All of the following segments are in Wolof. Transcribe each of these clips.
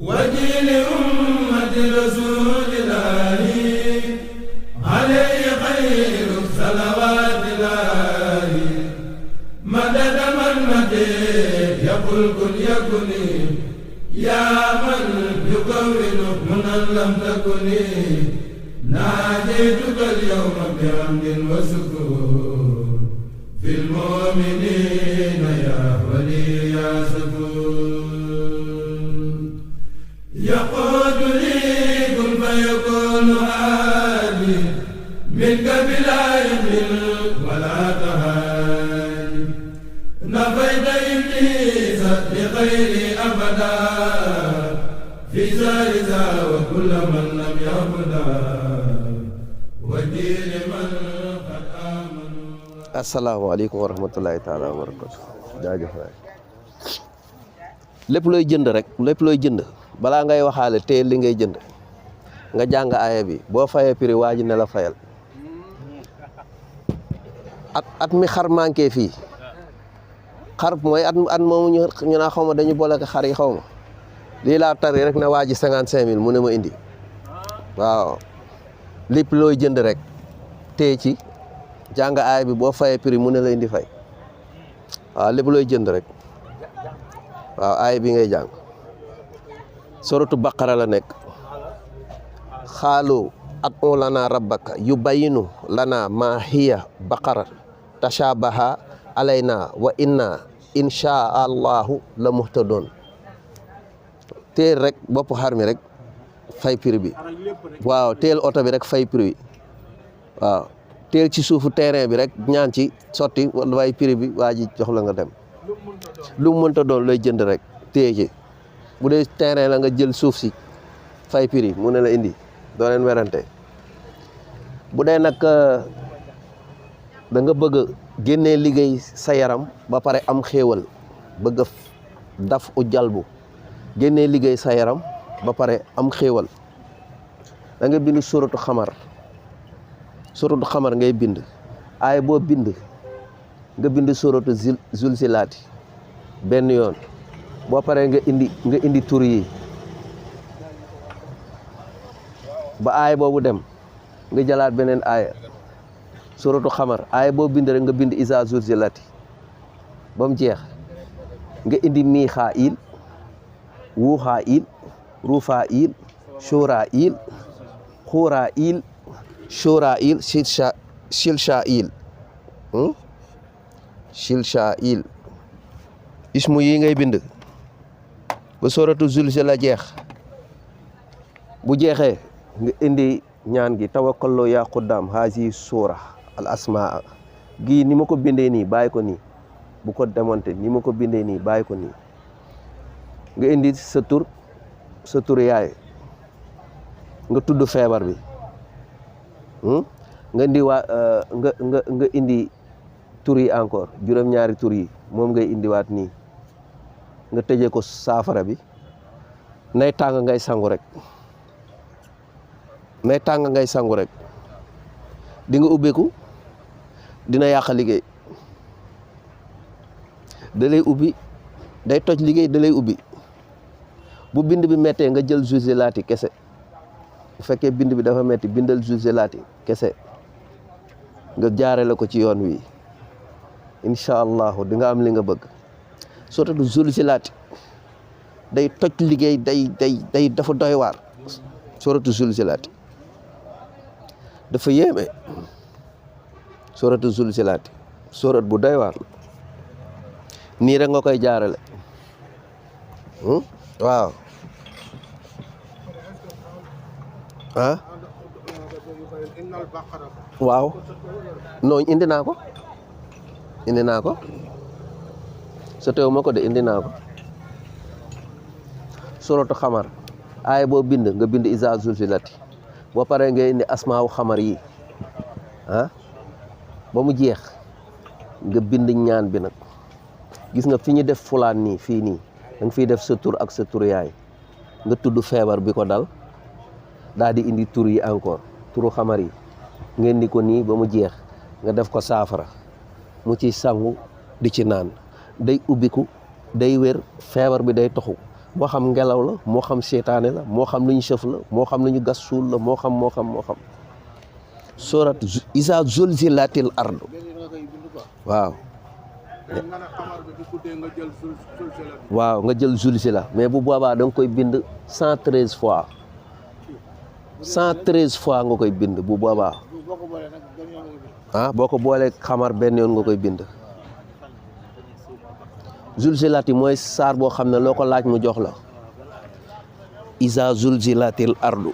ودين أمة رسول الله عليه خير صلوات الله مدد من مدد يقول كن يكن يا من يكون منا لم تكن ناديتك اليوم بحمد وشكر في المؤمنين يا ولي يا سكون يقول لي كن فيكون هادي منك بلا يمل ولا تهادي نفيت إبليس لغيري أبدا في زارزا وكل من لم يعبدا ودين من قد آمنوا. asalaamaaleykum wa rahmatulahi taala wa barakatu jaajëf waay lépp looy jënd rek lépp looy jënd balaa ngay waxaale teel li ngay jënd nga jàng aaya bi boo fayee prix waa ji ne la fayal at mi xar manqué fii xar mooy at moomu ñu naa xaw ma dañu boole ko xar yi xaw ma lii laa tari rek ne waa ji 55 000 mu ne ma indi waaw lépp looy jënd rek tee ci jàng aay bi boo fayee prix mu ne la indi fay waaw lépp looy jënd rek waaw aay bi ngay jàng suratu baqara la nekk xaalu ad'u lana rabbaka yubayyinu lana ma hiya baqara tashabaha alayna wa inna insha allahu la muhtadun teel rek bopp xar mi rek fay prix bi waaw teel oto bi rek fay prix waaw teel ci suufu terrain bi rek ñaan ci sotti wala way prix bi waa ji jox la nga dem lu mu mënta doon lay jënd rek téye ci bu dee terrain la nga jël suuf si fay prix mu ne la indi doo leen werante bu dee nag da nga bëgg génnee liggéey sa yaram ba pare am xéewal bëgg daf u jalbu génnee liggéey sa yaram ba pare am xéewal da nga bind suratu xamar ngay bind aay boo bind nga bind suratu zulzilaati benn yoon boo paree nga indi tur yi ba aay boobu dem nga jëlaat beneen aaya suratu xamar aay boo bind rek nga bind isa zulzilaati ba mu jeex nga indi miixaayil wuuxaayil ruufaayil shuuraayil xuuraayil shurail shilshail ismu yi ngay bind ba suratu zulzila jeex bu jeexee nga indi ñaan gi tawakkaloo yaa xuddaam haasi suura al asmaa gii ni ma ko bindee nii bàyyi ko nii bu ko démonté ni ma ko bindee nii bàyyi ko nii nga indi sa tur yaay nga tudd feebar bi nga indi nga indi tur yi encore juróom-ñaari tur yi moom ngay indiwaat nii nga tëjee ko saafara bi nay tàng ngay sangu rek di nga ubbeeku dina yàq liggéey da lay ubbi day toj liggéey da lay ubbi bu bind bi méttee nga jël zulzilaati kese bu fekkee bind bi dafa metti bindal zulzilaati kese nga jaarale ko ci yoon wi incha allahu di nga am li nga bëgg surtout zulzilaati day toj liggéey day dafa doy waar suratu zulzilaati dafa yéeme suratu zulzilaati surat bu doy waar nii rek nga koy jaarale waaw waaw non indi naa ko sotewu ma ko de indi naa ko suratu xamar aaya boo bind nga bind isa zulzilati boo paree nga indi asmaawu xamar yi ba mu jeex nga bind ñaan bi nag gis nga fi ñu def fulaan nii fii nii da nga fiy def sa tur ak sa tur yaay nga tudd feebar bi ko dal daal di indi tur yi encore turu xamar yi ngeen di ko nii ba mu jeex nga def ko saafara mu ci sangu di ci naan day ubbiku day wér feebar bi day toxu moo xam ngelaw la moo xam seetaane la moo xam lu ñu sëf la moo xam lu ñu gas suul la moo xam surat isa zulzilatil ardu waaw waaw nga jël zulzila mais bu boobaa da nga koy bind 113 fois 113 fois nga koy bind bu boobaa boo ko boolee xamar benn yoon nga koy bind zulzilati mooy saar boo xam ne loo ko laaj mu jox la isa zulzilatil ardu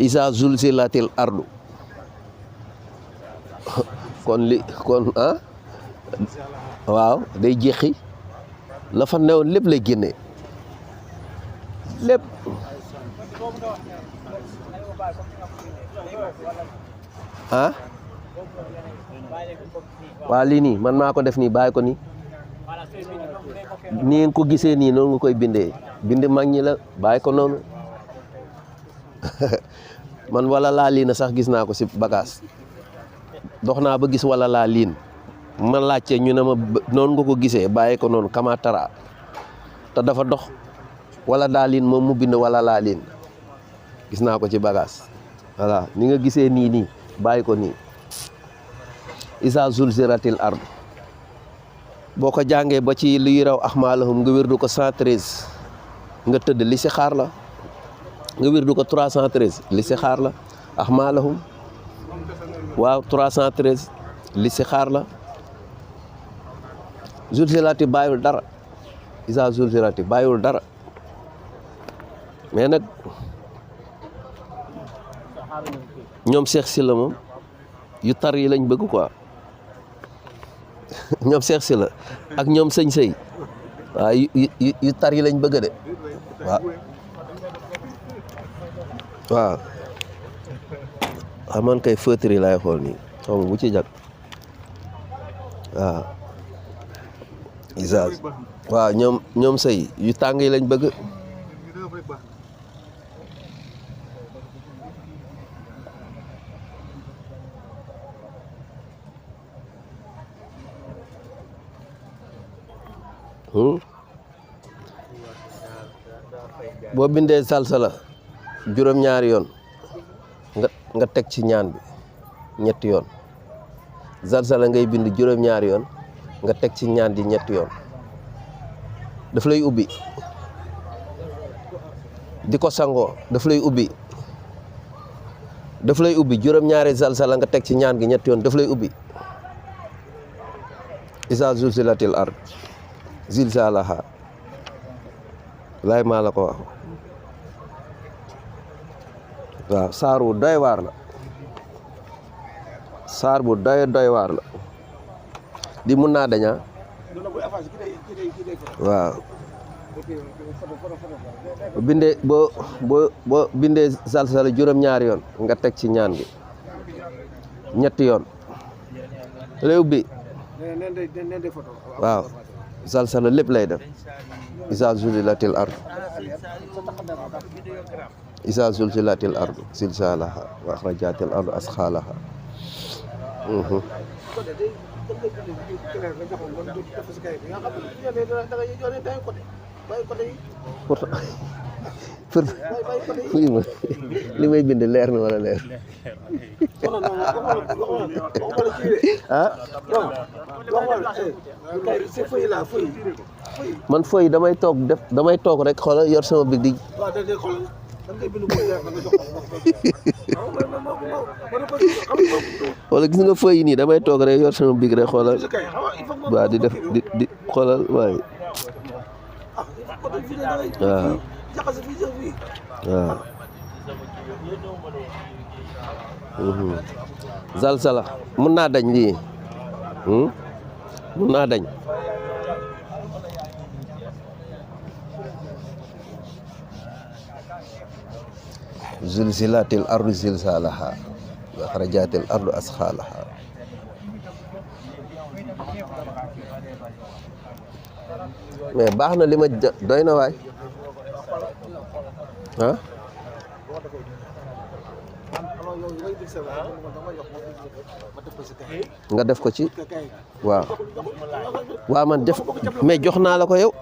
isa zulzilatil ardu kon waaw day jeexi la fa newoon lépp lay génne lépp waa lii nii man maa ko def nii bàyyi ko nii nii nga ko gisee nii noonu nga koy bindee bind mag ñi la bàyyi ko noonu man wala laa liin sax gis naa ko si bagage dox naa ba gis wala laa liin ma laajte ñu ne ma noonu nga ko gisee bàyyi ko noonu kamatara te dafa dox wala daa liin moom mu bind wala laa liin gis naa ko ci bagage voilà ni nga gisee nii bàyyi ko nii isa zulziratil ard boo ko jàngee ba ci luy raw axmaalahum nga wérdu ko 113 nga tëdd li si xaar la nga wérdu ko 313 li si xaar la axmaalahum waaw 313 li si xaar la zulzilati bàyyiwul dara isa zulzilati bàyyiwul dara mais nag ñoom Cheikh Sylla moom yu tar yi lañ bëgg quoi ñoom Cheikh Sylla ak ñoom sëñ sëy waaw yu tar yi lañ bëgg de waaw man kay feutre yi laay xool nii xaw ma bu ci jag waaw isage waaw ñoom sëy yu tàng yi lañ bëgg boo bindee salsala juróom-ñaari yoon nga teg ci ñaan bi ñetti yoon salsala ngay bind juróom-ñaari yoon nga teg ci ñaan di ñetti yoon daf lay ubbi di ko sangoo daf lay ubbi juróom-ñaari salsala nga teg ci ñaan gi ñetti yoon daf lay ubbi isa zulzilatil ard zilzalaha laay maa la ko wax waaw saar bu doy waar la saar bu doy waar la di mun naa dañaa waaw boo bindee salsala juróom-ñaari yoon nga teg ci ñaan gi ñetti yoon lay ubbi waaw salsala lépp lay def isa zulzilatil ard isa zulzilatil ard zilzalaha wa akhrajatil ard asqalaha li may bind leer na wala leer man feuille damay toog rek xoolal yor sama big di wala gis nga feuille yi nii damay toog rek yor sama big rek xoolal waaw di def di xoolal waaye waaw salsala mun naa dañ lii mun naa dañ zulzilatil ardu zilzalaha wa akhrajatil ardu asqalaha mais baax na li ma doy na waay nga def ko ci waaw waaw man def mais jox naa la ko yow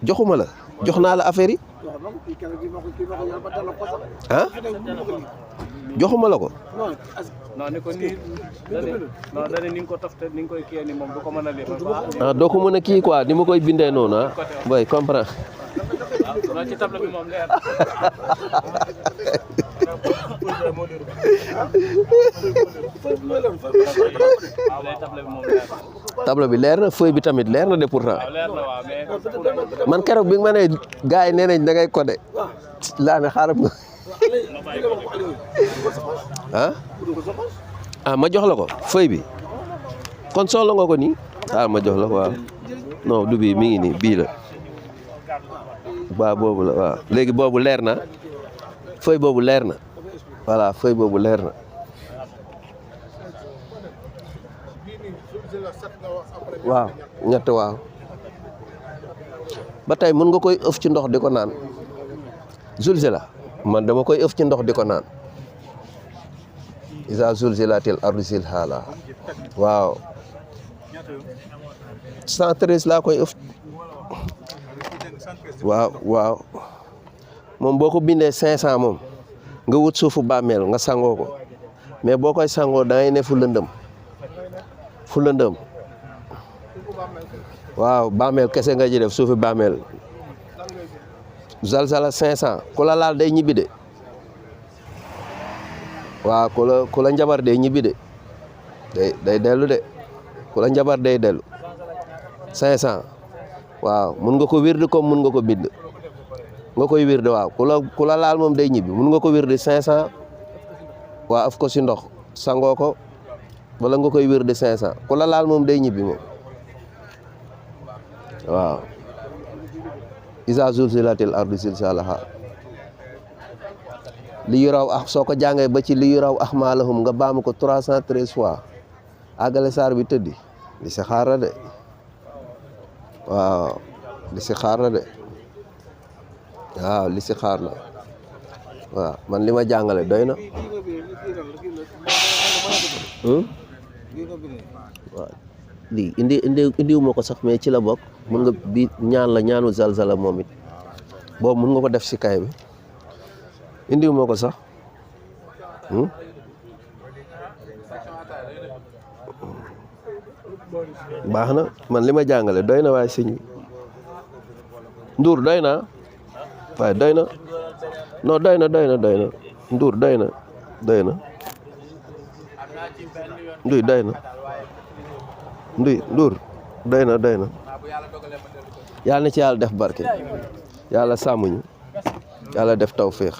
joxuma la jox naa la affaire yi ah joxuma la ko non ni ko nii non dane ni nga ko tofte ni nga koy kiyee ni moom du ko mën a lire ah doo ko mën a kii quoi ni ma koy bindee noonu ah boy comprends non ci table bi moom leer table bi leer na feuille bi tamit leer na de pourtant man keroog bi nga ma ne gars yi nee nañ da ngay codé laa ne xaaral ma ah ma jox la ko feuille bi kon soxla nga ko nii xaaral ma jox la ko waaw non du bii mi ngi nii bii la waaw boobu la waaw léegi boobu leer na feuille boobu leer na voilà feuille boobu leer na waaw ñett waaw ba tey mën nga koy ëf ci ndox di ko naan zulzila man dama koy ëf ci ndox di ko naan isa zulzilatil ardu zilzalaha waaw 113 laa koy ëf waaw moom boo ko bindee 500 moom nga wut suufu bàmmeel nga sangoo ko mais boo koy sangoo da ngay ne fu lëndëm waaw bàmmeel kese nga ji def suufi bàmmeel zalzala 500 ku la laal day ñibbi de waaw ku la njabar day ñibbi de day dellu de ku la njabar day dellu 500 waaw mun nga ko wirde comme mun nga ko bind nga koy wirde waaw ku la laal moom day ñibbi mun nga ko wirde 500 waaw af ko si ndox sangoo ko wala nga koy wirde 500 ku la laal moom day ñibbi moom waaw iza zulzilatil ardu zilzalaha li yu raw soo ko jàngee ba ci li yu raw ahmalahum nga baamu ko 313 fois àggale saar bi tëddi li si xaar la de waaw li si xaar la de waaw li si xaar la waaw man li ma jàngale doy na waaw lii indiwuma ko sax mais ci la bokk mun nga bi ñaan la ñaanu zalzala moom it boobu mun nga ko def si kay bi indiwuma ko sax baax na man li ma jàngale doy na waaye sëñ bi Ndour doy na waaye doy na non doy na Ndour doy na Nduy doy na Ndour doy na yàlla na ci yàlla def barke yàlla sàmm ñu yàlla def tawféex